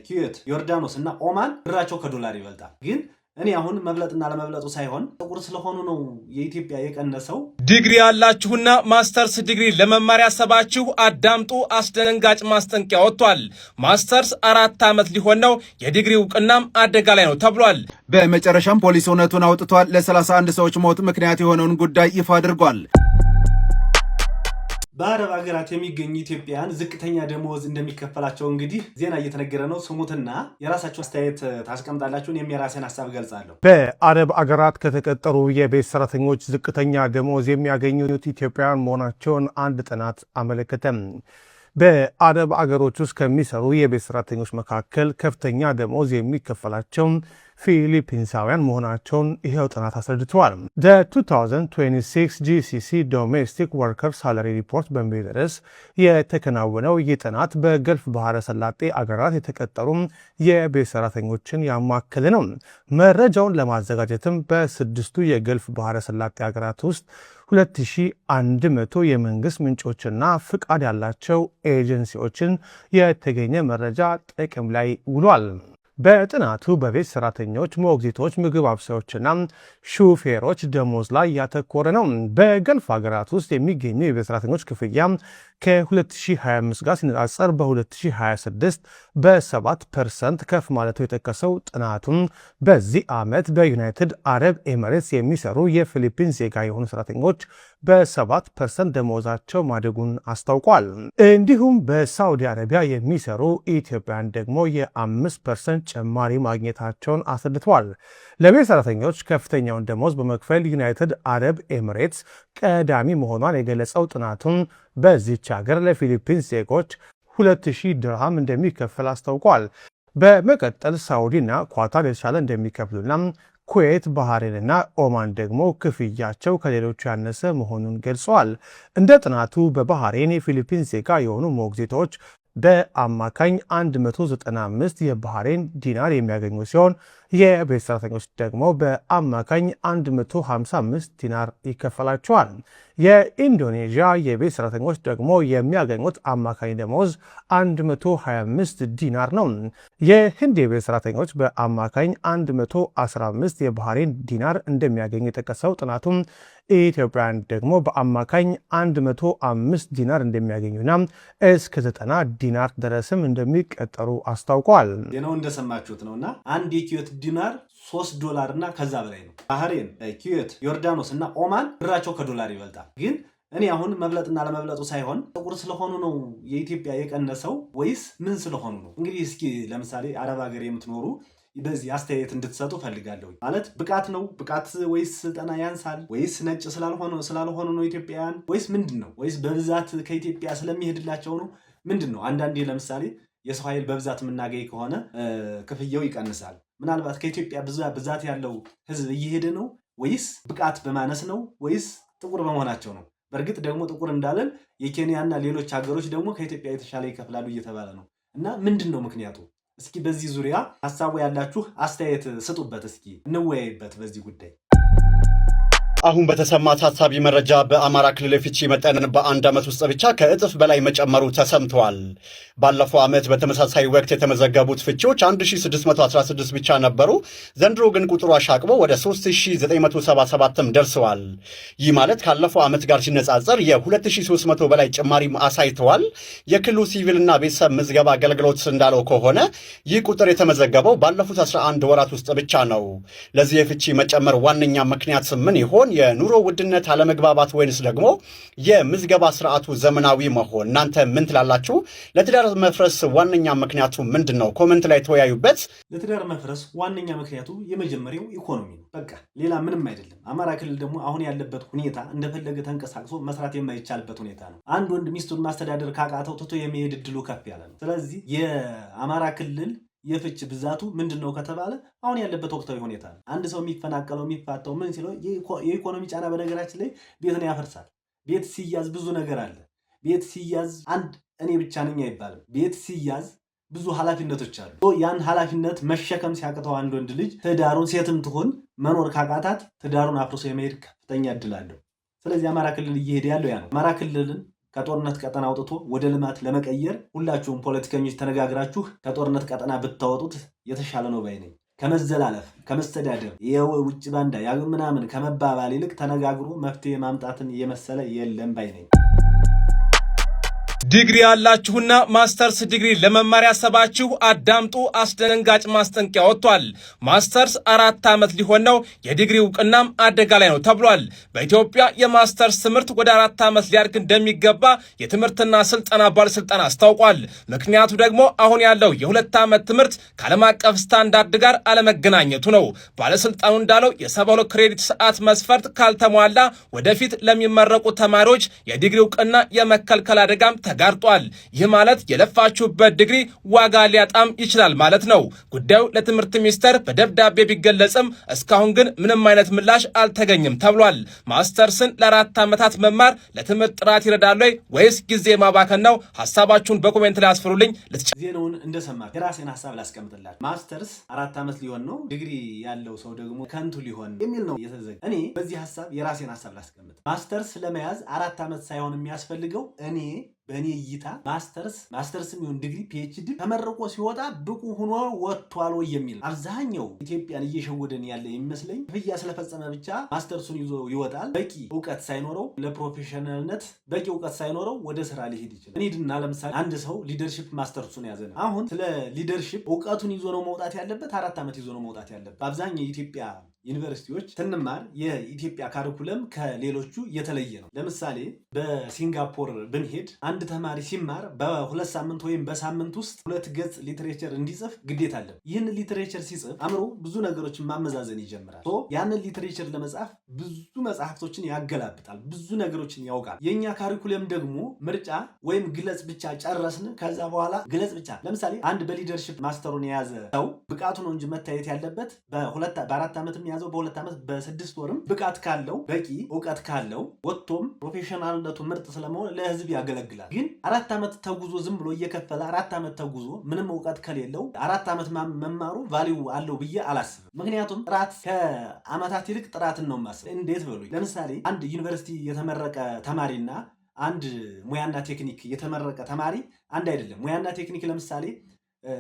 ኩዌት፣ ዮርዳኖስ እና ኦማን ብራቸው ከዶላር ይበልጣል። ግን እኔ አሁን መብለጥና ለመብለጡ ሳይሆን ጥቁር ስለሆኑ ነው የኢትዮጵያ የቀነሰው። ዲግሪ ያላችሁና ማስተርስ ዲግሪ ለመማር ያሰባችሁ አዳምጡ። አስደንጋጭ ማስጠንቀቂያ ወጥቷል። ማስተርስ 4 ዓመት ሊሆን ነው። የዲግሪ እውቅናም አደጋ ላይ ነው ተብሏል። በመጨረሻም ፖሊስ እውነቱን አውጥቷል። ለ31 ሰዎች ሞት ምክንያት የሆነውን ጉዳይ ይፋ አድርጓል። በአረብ ሀገራት የሚገኙ ኢትዮጵያውያን ዝቅተኛ ደመወዝ እንደሚከፈላቸው እንግዲህ ዜና እየተነገረ ነው። ስሙትና የራሳችሁ አስተያየት ታስቀምጣላችሁ። እኔም የራሴን ሀሳብ ገልጻለሁ። በአረብ አገራት ከተቀጠሩ የቤት ሰራተኞች ዝቅተኛ ደመወዝ የሚያገኙት ኢትዮጵያውያን መሆናቸውን አንድ ጥናት አመለከተ። በአረብ አገሮች ውስጥ ከሚሰሩ የቤት ሰራተኞች መካከል ከፍተኛ ደመወዝ የሚከፈላቸው ፊሊፒንሳውያን መሆናቸውን ይኸው ጥናት አስረድተዋል። The 2026 GCC Domestic Worker Salary Report በሚል ርዕስ የተከናወነው ይህ ጥናት በገልፍ ባህረ ሰላጤ አገራት የተቀጠሩ የቤት ሰራተኞችን ያማከለ ነው። መረጃውን ለማዘጋጀትም በስድስቱ የገልፍ ባህረ ሰላጤ ሀገራት ውስጥ 2100 የመንግስት ምንጮችና ፍቃድ ያላቸው ኤጀንሲዎችን የተገኘ መረጃ ጥቅም ላይ ውሏል። በጥናቱ በቤት ሰራተኞች፣ ሞግዚቶች፣ ምግብ አብሳዮችና ሹፌሮች ደሞዝ ላይ ያተኮረ ነው። በገልፍ ሀገራት ውስጥ የሚገኙ የቤት ሰራተኞች ክፍያ ከ2025 ጋር ሲነጻጸር በ2026 በ7% ከፍ ማለቱ የጠቀሰው ጥናቱን በዚህ ዓመት በዩናይትድ አረብ ኤሚሬትስ የሚሰሩ የፊሊፒንስ ዜጋ የሆኑ ሰራተኞች በ7% ደሞዛቸው ማደጉን አስታውቋል። እንዲሁም በሳውዲ አረቢያ የሚሰሩ ኢትዮጵያውያን ደግሞ የ5% ጭማሪ ማግኘታቸውን አስረድተዋል። ለቤት ሰራተኞች ከፍተኛውን ደሞዝ በመክፈል ዩናይትድ አረብ ኤሚሬትስ ቀዳሚ መሆኗን የገለጸው ጥናቱን በዚች ሀገር ለፊሊፒንስ ዜጎች 2000 ድርሃም እንደሚከፈል አስታውቋል። በመቀጠል ሳውዲና ኳታር የተሻለ እንደሚከፍሉና ኩዌት፣ ባህሬንና ኦማን ደግሞ ክፍያቸው ከሌሎቹ ያነሰ መሆኑን ገልጸዋል። እንደ ጥናቱ በባህሬን የፊሊፒንስ ዜጋ የሆኑ ሞግዚቶች በአማካኝ 195 የባህሬን ዲናር የሚያገኙ ሲሆን የቤት ሰራተኞች ደግሞ በአማካኝ 155 ዲናር ይከፈላቸዋል። የኢንዶኔዥያ የቤት ሰራተኞች ደግሞ የሚያገኙት አማካኝ ደሞዝ 125 ዲናር ነው። የህንድ የቤት ሰራተኞች በአማካኝ 115 የባህሬን ዲናር እንደሚያገኙ የጠቀሰው ጥናቱም ኢትዮጵያውያን ደግሞ በአማካኝ 105 ዲናር እንደሚያገኙና እስከ 90 ዲናር ድረስም እንደሚቀጠሩ አስታውቋል። ዜናው እንደሰማችሁት ነው እና አንድ የኩዌት ዲናር 3 ዶላር እና ከዛ በላይ ነው። ባህሬን፣ ኩዌት፣ ዮርዳኖስ እና ኦማን ብራቸው ከዶላር ይበልጣል። ግን እኔ አሁን መብለጥና ለመብለጡ ሳይሆን ጥቁር ስለሆኑ ነው የኢትዮጵያ የቀነሰው ወይስ ምን ስለሆኑ ነው? እንግዲህ እስኪ ለምሳሌ አረብ ሀገር የምትኖሩ በዚህ አስተያየት እንድትሰጡ ፈልጋለሁ። ማለት ብቃት ነው ብቃት ወይስ ስልጠና ያንሳል ወይስ ነጭ ስላልሆኑ ነው ኢትዮጵያውያን ወይስ ምንድን ነው? ወይስ በብዛት ከኢትዮጵያ ስለሚሄድላቸው ነው? ምንድን ነው? አንዳንዴ ለምሳሌ የሰው ኃይል በብዛት የምናገኝ ከሆነ ክፍያው ይቀንሳል። ምናልባት ከኢትዮጵያ ብዛት ያለው ሕዝብ እየሄደ ነው ወይስ ብቃት በማነስ ነው ወይስ ጥቁር በመሆናቸው ነው? በእርግጥ ደግሞ ጥቁር እንዳለን የኬንያና ሌሎች ሀገሮች ደግሞ ከኢትዮጵያ የተሻለ ይከፍላሉ እየተባለ ነው። እና ምንድን ነው ምክንያቱ? እስኪ በዚህ ዙሪያ ሀሳቡ ያላችሁ አስተያየት ስጡበት፣ እስኪ እንወያይበት በዚህ ጉዳይ። አሁን በተሰማ አሳሳቢ መረጃ በአማራ ክልል የፍቺ መጠን በአንድ ዓመት ውስጥ ብቻ ከእጥፍ በላይ መጨመሩ ተሰምተዋል። ባለፈው ዓመት በተመሳሳይ ወቅት የተመዘገቡት ፍቺዎች 1616 ብቻ ነበሩ። ዘንድሮ ግን ቁጥሩ አሻቅቦ ወደ 3977ም ደርሰዋል። ይህ ማለት ካለፈው ዓመት ጋር ሲነጻጸር የ2300 በላይ ጭማሪም አሳይተዋል። የክልሉ ሲቪልና ቤተሰብ ምዝገባ አገልግሎት እንዳለው ከሆነ ይህ ቁጥር የተመዘገበው ባለፉት 11 ወራት ውስጥ ብቻ ነው። ለዚህ የፍቺ መጨመር ዋነኛ ምክንያት ምን ይሆን? የኑሮ ውድነት፣ አለመግባባት ወይንስ ደግሞ የምዝገባ ስርዓቱ ዘመናዊ መሆን? እናንተ ምን ትላላችሁ? ለትዳር መፍረስ ዋነኛ ምክንያቱ ምንድን ነው? Comment ላይ ተወያዩበት። ለትዳር መፍረስ ዋነኛ ምክንያቱ የመጀመሪያው ኢኮኖሚ ነው። በቃ ሌላ ምንም አይደለም። አማራ ክልል ደግሞ አሁን ያለበት ሁኔታ እንደፈለገ ተንቀሳቅሶ መስራት የማይቻልበት ሁኔታ ነው። አንድ ወንድ ሚስቱን ማስተዳደር ካቃተው ትቶ የመሄድ እድሉ ከፍ ያለ ነው። ስለዚህ የአማራ ክልል የፍች ብዛቱ ምንድን ነው ከተባለ አሁን ያለበት ወቅታዊ ሁኔታ ነው። አንድ ሰው የሚፈናቀለው የሚፋታው ምን ሲለው የኢኮኖሚ ጫና በነገራችን ላይ ቤትን ያፈርሳል። ቤት ሲያዝ ብዙ ነገር አለ። ቤት ሲያዝ አንድ እኔ ብቻ ነኝ አይባልም። ቤት ሲያዝ ብዙ ኃላፊነቶች አሉ። ያን ኃላፊነት መሸከም ሲያቅተው አንድ ወንድ ልጅ ትዳሩን ሴትም ትሁን መኖር ካቃታት ትዳሩን አፍርሶ የመሄድ ከፍተኛ እድል አለው። ስለዚህ አማራ ክልል እየሄደ ያለው ያ ነው። አማራ ክልልን ከጦርነት ቀጠና አውጥቶ ወደ ልማት ለመቀየር ሁላችሁም ፖለቲከኞች ተነጋግራችሁ ከጦርነት ቀጠና ብታወጡት የተሻለ ነው ባይ ነኝ። ከመዘላለፍ፣ ከመስተዳደር፣ የውጭ ባንዳ ምናምን ከመባባል ይልቅ ተነጋግሮ መፍትሄ ማምጣትን የመሰለ የለም ባይ ነኝ። ዲግሪ ያላችሁና ማስተርስ ዲግሪ ለመማር ያሰባችሁ አዳምጡ። አስደንጋጭ ማስጠንቀቂያ ወጥቷል። ማስተርስ 4 ዓመት ሊሆን ነው። የዲግሪ እውቅናም አደጋ ላይ ነው ተብሏል። በኢትዮጵያ የማስተርስ ትምህርት ወደ 4 ዓመት ሊያድግ እንደሚገባ የትምህርትና ስልጠና ባለስልጣን አስታውቋል። ምክንያቱ ደግሞ አሁን ያለው የ2 ዓመት ትምህርት ከዓለም አቀፍ ስታንዳርድ ጋር አለመገናኘቱ ነው። ባለስልጣኑ እንዳለው የ72 credit ሰዓት መስፈርት ካልተሟላ ወደፊት ለሚመረቁ ተማሪዎች የዲግሪ እውቅና የመከልከል አደጋም ተጋርጧል። ይህ ማለት የለፋችሁበት ዲግሪ ዋጋ ሊያጣም ይችላል ማለት ነው። ጉዳዩ ለትምህርት ሚኒስቴር በደብዳቤ ቢገለጽም እስካሁን ግን ምንም አይነት ምላሽ አልተገኘም ተብሏል። ማስተርስን ለ4 ዓመታት መማር ለትምህርት ጥራት ይረዳል ወይ ወይስ ጊዜ ማባከን ነው? ሀሳባችሁን በ comment ላይ አስፍሩልኝ። ዜናውን እንደሰማችሁ የራሴን ሀሳብ ላስቀምጥላችሁ። ማስተርስ 4 ዓመት ሊሆን ነው፣ ዲግሪ ያለው ሰው ደግሞ ከንቱ ሊሆን የሚል ነው የተዘጋ። እኔ በዚህ ሀሳብ የራሴን ሀሳብ ላስቀምጥ። ማስተርስ ለመያዝ 4 ዓመት ሳይሆን የሚያስፈልገው፣ እኔ በእኔ እይታ ማስተርስም ይሁን ዲግሪ፣ PhD ተመርቆ ሲወጣ ብቁ ሆኖ ወጥቷል ወይ የሚል። አብዛኛው ኢትዮጵያን እየሸወደን ያለ የሚመስለኝ ክፍያ ስለፈጸመ ብቻ ማስተርሱን ይዞ ይወጣል። በቂ እውቀት ሳይኖረው፣ ለ professional ነት በቂ እውቀት ሳይኖረው ወደ ስራ ሊሄድ ይችላል። እንሂድና ለምሳሌ አንድ ሰው leadership ማስተርሱን ያዘ ነው። አሁን ስለ leadership እውቀቱን ይዞ ነው መውጣት ያለበት፣ 4 ዓመት ይዞ ነው መውጣት ያለበት። በአብዛኛው የኢትዮጵያ ዩኒቨርሲቲዎች ስንማር የኢትዮጵያ curriculum ከሌሎቹ የተለየ ነው። ለምሳሌ በሲንጋፖር ብንሄድ አንድ ተማሪ ሲማር በ2 ሳምንት ወይም በሳምንት ውስጥ ሁለት ገጽ literature እንዲጽፍ ግዴታ አለ። ይህን literature ሲጽፍ አእምሮ ብዙ ነገሮችን ማመዛዘን ይጀምራል። So ያንን literature ለመጻፍ ብዙ መጽሐፍቶችን ያገላብጣል፣ ብዙ ነገሮችን ያውቃል። የእኛ curriculum ደግሞ ምርጫ ወይም ግለጽ ብቻ ጨረስን። ከዛ በኋላ ግለጽ ብቻ። ለምሳሌ አንድ በ leadership ማስተሩን የያዘ ሰው ብቃቱ ነው እንጂ መታየት ያለበት በ4 ዓመትም የያዘው በ2 ዓመት በ6 ወርም ብቃት ካለው፣ በቂ እውቀት ካለው ወጥቶም professional ነቱ ምርጥ ስለመሆን ለህዝብ ያገለግላል። ግን 4 ዓመት ተጉዞ ዝም ብሎ እየከፈለ 4 ዓመት ተጉዞ ምንም እውቀት ከሌለው 4 ዓመት መማሩ value አለው ብዬ አላስብም። ምክንያቱም ጥራት ከአመታት ይልቅ ጥራትን ነው የማስብ። እንዴት በሉኝ። ለምሳሌ አንድ ዩኒቨርሲቲ የተመረቀ ተማሪና አንድ ሙያና ቴክኒክ የተመረቀ ተማሪ አንድ አይደለም። ሙያና ቴክኒክ ለምሳሌ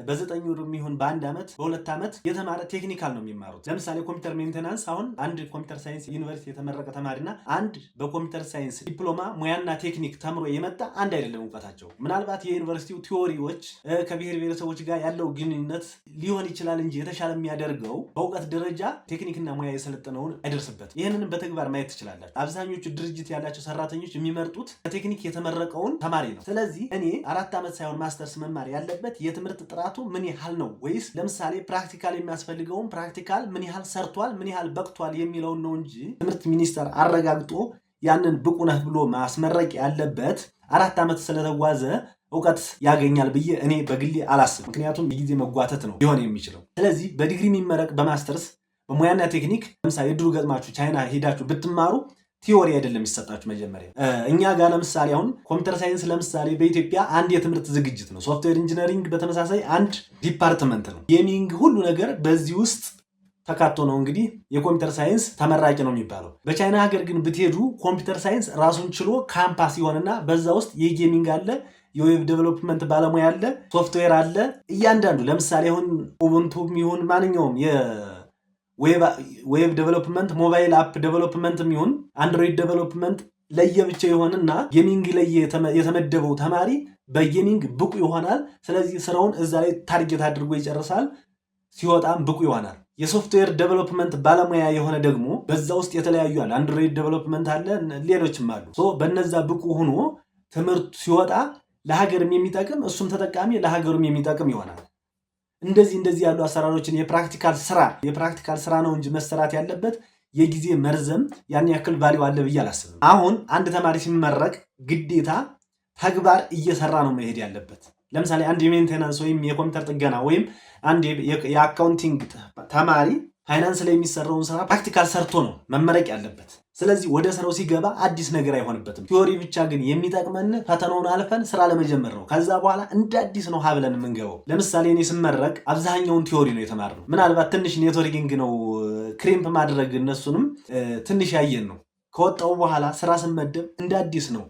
በ9 ወር የሚሆን በአንድ ዓመት በ2 ዓመት የተማረ technical ነው የሚማሩት። ለምሳሌ computer maintenance፣ አሁን አንድ computer science ዩኒቨርሲቲ የተመረቀ ተማሪና አንድ በ computer science ዲፕሎማ ሙያና ቴክኒክ ተምሮ የመጣ አንድ አይደለም እውቀታቸው። ምናልባት የዩኒቨርሲቲው theory ዎች ከብሔር ብሔረሰቦች ጋር ያለው ግንኙነት ሊሆን ይችላል እንጂ የተሻለ የሚያደርገው በእውቀት ደረጃ ቴክኒክና ሙያ የሰለጠነውን አይደርስበትም። ይህንንም በተግባር ማየት ትችላላችሁ። አብዛኞቹ ድርጅት ያላቸው ሰራተኞች የሚመርጡት ከቴክኒክ የተመረቀውን ተማሪ ነው። ስለዚህ እኔ 4 ዓመት ሳይሆን ማስተርስ መማር ያለበት የትምህርት ጥራቱ ምን ያህል ነው ወይስ ለምሳሌ practical የሚያስፈልገውን practical ምን ያህል ሰርቷል፣ ምን ያህል በቅቷል የሚለውን ነው እንጂ ትምህርት ሚኒስቴር አረጋግጦ ያንን ብቁ ነህ ብሎ ማስመረቅ ያለበት 4 ዓመት ስለተጓዘ እውቀት ያገኛል ብዬ እኔ በግሌ አላስብም። ምክንያቱም የጊዜ መጓተት ነው ሊሆን የሚችለው። ስለዚህ በዲግሪ የሚመረቅ፣ በማስተርስ፣ በሙያና ቴክኒክ ለምሳሌ እድሉ ገጥማችሁ ቻይና ሄዳችሁ ብትማሩ theory አይደለም የሚሰጣችሁ መጀመሪያ። እኛ ጋር ለምሳሌ አሁን computer science ለምሳሌ በኢትዮጵያ አንድ የትምህርት ዝግጅት ነው። Software engineering በተመሳሳይ አንድ department ነው። Gaming ሁሉ ነገር በዚህ ውስጥ ተካቶ ነው እንግዲህ የ computer science ተመራቂ ነው የሚባለው። በቻይና ሀገር ግን ብትሄዱ computer science ራሱን ችሎ ካምፓስ ይሆንና በዛ ውስጥ የ gaming አለ፣ የ web development ባለሙያ አለ፣ ሶፍትዌር አለ። እያንዳንዱ ለምሳሌ አሁን Ubuntu ይሁን ማንኛውም web development፣ mobile app development ይሁን Android development ለየብቻ ይሆንና gaming ላይ የተመደበው ተማሪ በ gaming ብቁ ይሆናል። ስለዚህ ስራውን እዛ ላይ target አድርጎ ይጨርሳል። ሲወጣም ብቁ ይሆናል። የ software development ባለሙያ የሆነ ደግሞ በዛ ውስጥ የተለያዩ አለ። Android development አለ፣ ሌሎችም አሉ። So በነዛ ብቁ ሆኖ ትምህርቱ ሲወጣ ለሀገርም የሚጠቅም፣ እሱም ተጠቃሚ ለሀገሩም የሚጠቅም ይሆናል። እንደዚህ እንደዚህ ያሉ አሰራሮችን የ practical ስራ ነው እንጂ መሰራት ያለበት የጊዜ መርዘም ያን ያክል value አለ ብዬ አላስብም። አሁን አንድ ተማሪ ሲመረቅ ግዴታ ተግባር እየሰራ ነው መሄድ ያለበት። ለምሳሌ አንድ የ maintenance ወይም የኮምፒውተር ጥገና ወይም አንድ የ accounting ተማሪ ፋይናንስ ላይ የሚሰራውን ስራ practical ሰርቶ ነው መመረቅ ያለበት። ስለዚህ ወደ ስራው ሲገባ አዲስ ነገር አይሆንበትም። Theory ብቻ ግን የሚጠቅመን ፈተናውን አልፈን ስራ ለመጀመር ነው። ከዛ በኋላ እንደ አዲስ ነው ሀ ብለን የምንገባው። ለምሳሌ እኔ ስመረቅ አብዛኛውን theory ነው የተማርነው። ምናልባት ትንሽ networking ነው crimp ማድረግ እነሱንም ትንሽ ያየን ነው። ከወጣው በኋላ ስራ ስመደብ እንደ አዲስ ነው።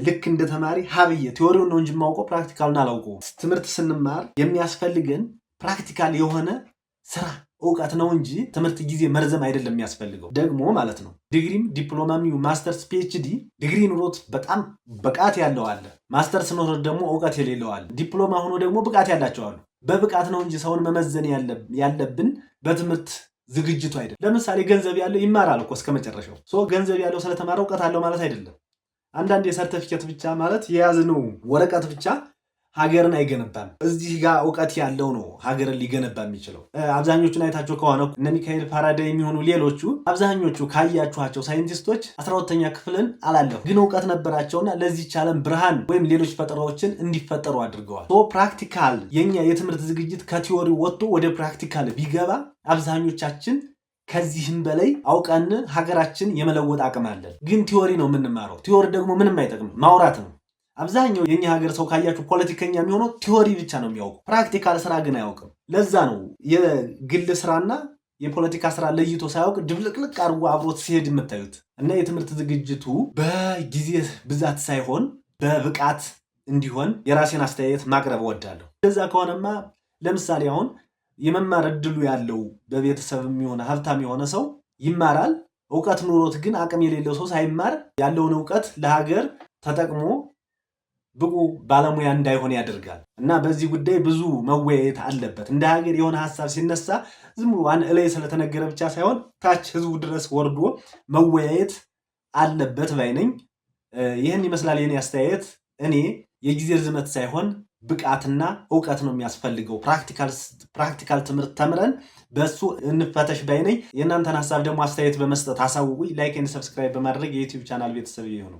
ልክ እንደ ተማሪ ሀብዬ theory ውን ነው እንጂ የማውቀው practical ኡን አላውቀውም። ትምህርት ስንማር የሚያስፈልገን practical የሆነ ስራ እውቀት ነው እንጂ ትምህርት ጊዜ መርዘም አይደለም የሚያስፈልገው። ደግሞ ማለት ነው ዲግሪም ዲፕሎማም ማስተርስ PhD ዲግሪ ኑሮት በጣም ብቃት ያለው አለ። ማስተርስ ኖሮት ደግሞ እውቀት የሌለው አለ። ዲፕሎማ ሆኖ ደግሞ ብቃት ያላቸው አሉ። በብቃት ነው እንጂ ሰውን መመዘን ያለብን በትምህርት ዝግጅቱ አይደለም። ለምሳሌ ገንዘብ ያለው ይማራል እኮ እስከ መጨረሻው። So ገንዘብ ያለው ስለተማረ እውቀት አለው ማለት አይደለም። አንዳንድ የሰርተፊኬት ብቻ ማለት የያዝነው ወረቀት ብቻ ሀገርን አይገነባም። እዚህ ጋር እውቀት ያለው ነው ሀገርን ሊገነባ የሚችለው። አብዛኞቹን አይታቸው ከሆነ እነ ሚካኤል ፋራዳይ የሚሆኑ ሌሎቹ አብዛኞቹ ካያችኋቸው ሳይንቲስቶች 12ኛ ክፍልን አላለፉ፣ ግን እውቀት ነበራቸውና ለዚህች ዓለም ብርሃን ወይም ሌሎች ፈጠራዎችን እንዲፈጠሩ አድርገዋል። So practical የኛ የትምህርት ዝግጅት ከ theory ወጥቶ ወደ practical ቢገባ አብዛኞቻችን ከዚህም በላይ አውቀን ሀገራችን የመለወጥ አቅም አለን። ግን theory ነው የምንማረው። Theory ደግሞ ምንም አይጠቅምም፣ ማውራት ነው። አብዛኛው የኛ ሀገር ሰው ካያችሁ ፖለቲከኛ የሚሆነው theory ብቻ ነው የሚያውቀው፣ practical ስራ ግን አያውቅም። ለዛ ነው የግል ስራና የፖለቲካ ስራ ለይቶ ሳያውቅ ድብልቅልቅ አድርጎ አብሮት ሲሄድ የምታዩት። እና የትምህርት ዝግጅቱ በጊዜ ብዛት ሳይሆን በብቃት እንዲሆን የራሴን አስተያየት ማቅረብ እወዳለሁ። እንደዛ ከሆነማ ለምሳሌ አሁን የመማር እድሉ ያለው በቤተሰብ የሚሆነ ሀብታም የሆነ ሰው ይማራል። እውቀት ኑሮት ግን አቅም የሌለው ሰው ሳይማር ያለውን እውቀት ለሀገር ተጠቅሞ ብቁ ባለሙያ እንዳይሆን ያደርጋል። እና በዚህ ጉዳይ ብዙ መወያየት አለበት። እንደ ሀገር የሆነ ሀሳብ ሲነሳ ዝም ብሎ እላይ ስለተነገረ ብቻ ሳይሆን ታች ህዝቡ ድረስ ወርዶ መወያየት አለበት ባይ ነኝ። ይህን ይመስላል የኔ አስተያየት። እኔ የጊዜ ርዝመት ሳይሆን ብቃትና እውቀት ነው የሚያስፈልገው። Practical ትምህርት ተምረን በሱ እንፈተሽ ባይ ነኝ። የእናንተን ሀሳብ ደግሞ አስተያየት በመስጠት አሳውቁኝ። Like and subscribe በማድረግ የ YouTube channel ቤተሰብ ይሁኑ።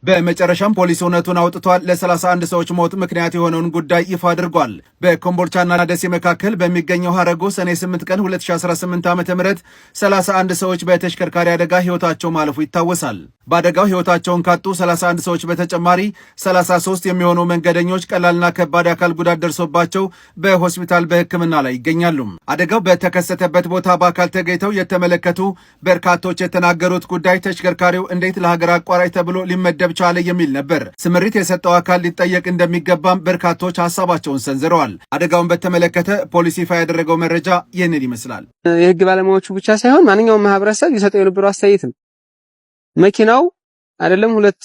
በመጨረሻም ፖሊስ እውነቱን አውጥቷል። ለ31 ሰዎች ሞት ምክንያት የሆነውን ጉዳይ ይፋ አድርጓል። በኮምቦልቻና ደሴ መካከል በሚገኘው ሀረጎ ሰኔ 8 ቀን 2018 ዓ ም 31 ሰዎች በተሽከርካሪ አደጋ ሕይወታቸው ማለፉ ይታወሳል። በአደጋው ሕይወታቸውን ካጡ 31 ሰዎች በተጨማሪ 33 የሚሆኑ መንገደኞች ቀላልና ከባድ አካል ጉዳት ደርሶባቸው በሆስፒታል በሕክምና ላይ ይገኛሉ። አደጋው በተከሰተበት ቦታ በአካል ተገኝተው የተመለከቱ በርካቶች የተናገሩት ጉዳይ ተሽከርካሪው እንዴት ለሀገር አቋራጭ ተብሎ ሊመደብ ቻለ የሚል ነበር። ስምሪት የሰጠው አካል ሊጠየቅ እንደሚገባም በርካቶች ሀሳባቸውን ሰንዝረዋል። አደጋውን በተመለከተ ፖሊስ ይፋ ያደረገው መረጃ ይህንን ይመስላል። የህግ ባለሙያዎቹ ብቻ ሳይሆን ማንኛውም ማህበረሰብ ይሰጠው የነበረው አስተያየት ነው። መኪናው አይደለም ሁለት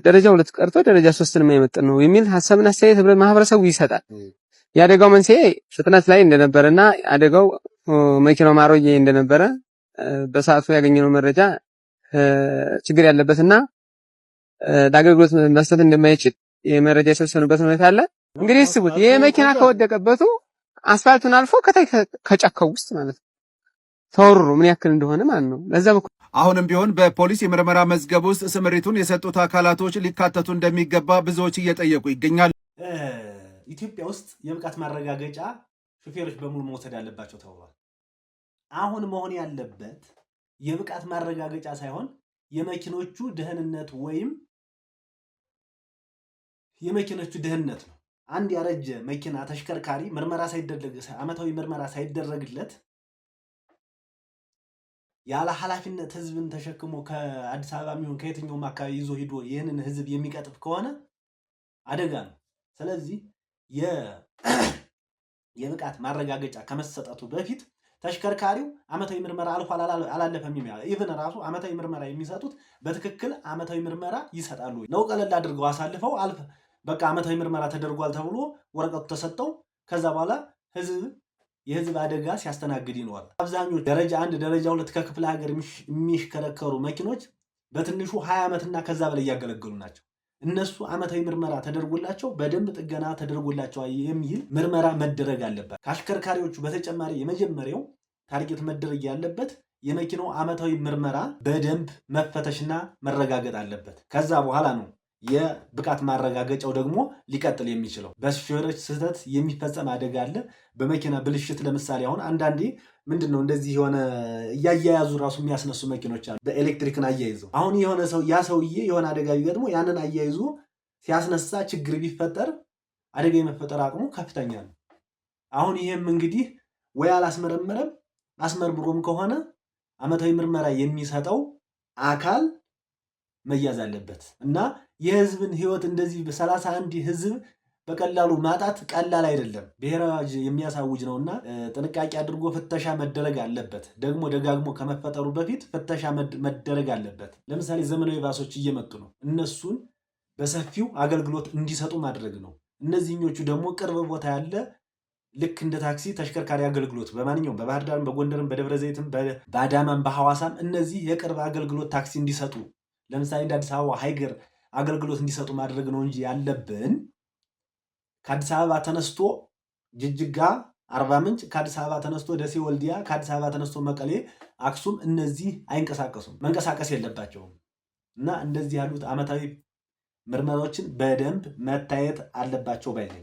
ደረጃ ሁለት ቀርቶ ደረጃ ሶስትን የማይመጥን ነው የሚል ሀሳብና አስተያየት ማህበረሰቡ ይሰጣል። የአደጋው መንስኤ ፍጥነት ላይ እንደነበረና አደጋው መኪናው ማሮዬ እንደነበረ በሰዓቱ ያገኘነው መረጃ ችግር ያለበትና ለአገልግሎት መስጠት እንደማይችል የመረጃ የሰበሰብንበት ሁኔታ አለ። እንግዲህ እስቡት ይሄ መኪና ከወደቀበቱ አስፋልቱን አልፎ ከጫካው ውስጥ ማለት ነው ተወርሮ ምን ያክል እንደሆነ ማለት ነው። ለዛ አሁንም ቢሆን በፖሊስ የምርመራ መዝገብ ውስጥ ስምሪቱን የሰጡት አካላቶች ሊካተቱ እንደሚገባ ብዙዎች እየጠየቁ ይገኛሉ። ኢትዮጵያ ውስጥ የብቃት ማረጋገጫ ሹፌሮች በሙሉ መውሰድ አለባቸው ተብሏል። አሁን መሆን ያለበት የብቃት ማረጋገጫ ሳይሆን የመኪኖቹ ደህንነት ወይም የመኪኖቹ ደህንነት ነው። አንድ ያረጀ መኪና ተሽከርካሪ ምርመራ ሳይደረግ፣ ዓመታዊ ምርመራ ሳይደረግለት፣ ያለ ኃላፊነት ህዝብን ተሸክሞ ከአዲስ አበባ የሚሆን ከየትኛውም አካባቢ ይዞ ሂዶ ይህንን ህዝብ የሚቀጥፍ ከሆነ አደጋ ነው። ስለዚህ የብቃት ማረጋገጫ ከመሰጠቱ በፊት ተሽከርካሪው ዓመታዊ ምርመራ አልፏል አላለፈም፣ even ራሱ ዓመታዊ ምርመራ የሚሰጡት በትክክል ዓመታዊ ምርመራ ይሰጣሉ ነው? ቀለል አድርገው አሳልፈው አልፈ በቃ ዓመታዊ ምርመራ ተደርጓል ተብሎ ወረቀቱ ተሰጠው። ከዛ በኋላ ህዝብ የህዝብ አደጋ ሲያስተናግድ ይኖራል። አብዛኞቹ ደረጃ አንድ፣ ደረጃ ሁለት ከክፍለ ሀገር የሚሽከረከሩ መኪኖች በትንሹ 20 ዓመትና ከዛ በላይ እያገለገሉ ናቸው። እነሱ ዓመታዊ ምርመራ ተደርጎላቸው በደንብ ጥገና ተደርጎላቸዋል የሚል ምርመራ መደረግ አለበት። ከአሽከርካሪዎቹ በተጨማሪ የመጀመሪያው target መደረግ ያለበት የመኪናው ዓመታዊ ምርመራ በደንብ መፈተሽና መረጋገጥ አለበት። ከዛ በኋላ ነው የብቃት ማረጋገጫው ደግሞ ሊቀጥል የሚችለው። በሾፌሮች ስህተት የሚፈጸም አደጋ አለ። በመኪና ብልሽት ለምሳሌ አሁን አንዳንዴ ምንድን ነው እንደዚህ የሆነ እያያያዙ ራሱ የሚያስነሱ መኪኖች አሉ። በኤሌክትሪክን አያይዘው አሁን የሆነ ሰው ያ ሰውዬ የሆነ አደጋ ቢገጥሞ ያንን አያይዞ ሲያስነሳ ችግር ቢፈጠር አደጋ የመፈጠር አቅሙ ከፍተኛ ነው። አሁን ይሄም እንግዲህ ወይ አላስመረመረም፣ አስመርምሮም ከሆነ ዓመታዊ ምርመራ የሚሰጠው አካል መያዝ አለበት እና የህዝብን ህይወት እንደዚህ በ31 ህዝብ በቀላሉ ማጣት ቀላል አይደለም። ብሔራዊ አዋጅ የሚያሳውጅ ነው እና ጥንቃቄ አድርጎ ፍተሻ መደረግ አለበት። ደግሞ ደጋግሞ ከመፈጠሩ በፊት ፍተሻ መደረግ አለበት። ለምሳሌ ዘመናዊ ባሶች እየመጡ ነው። እነሱን በሰፊው አገልግሎት እንዲሰጡ ማድረግ ነው። እነዚህኞቹ ደግሞ ቅርብ ቦታ ያለ ልክ እንደ ታክሲ ተሽከርካሪ አገልግሎት በማንኛውም በባህር ዳርም፣ በጎንደርም፣ በደብረ ዘይትም፣ በአዳማም፣ በሐዋሳም እነዚህ የቅርብ አገልግሎት ታክሲ እንዲሰጡ ለምሳሌ እንደ አዲስ አበባ ሃይገር አገልግሎት እንዲሰጡ ማድረግ ነው እንጂ ያለብን ከአዲስ አበባ ተነስቶ ጅጅጋ፣ አርባ ምንጭ፣ ከአዲስ አበባ ተነስቶ ደሴ፣ ወልዲያ፣ ከአዲስ አበባ ተነስቶ መቀሌ፣ አክሱም እነዚህ አይንቀሳቀሱም፣ መንቀሳቀስ የለባቸውም። እና እንደዚህ ያሉት ዓመታዊ ምርመራዎችን በደንብ መታየት አለባቸው ባይ ነኝ።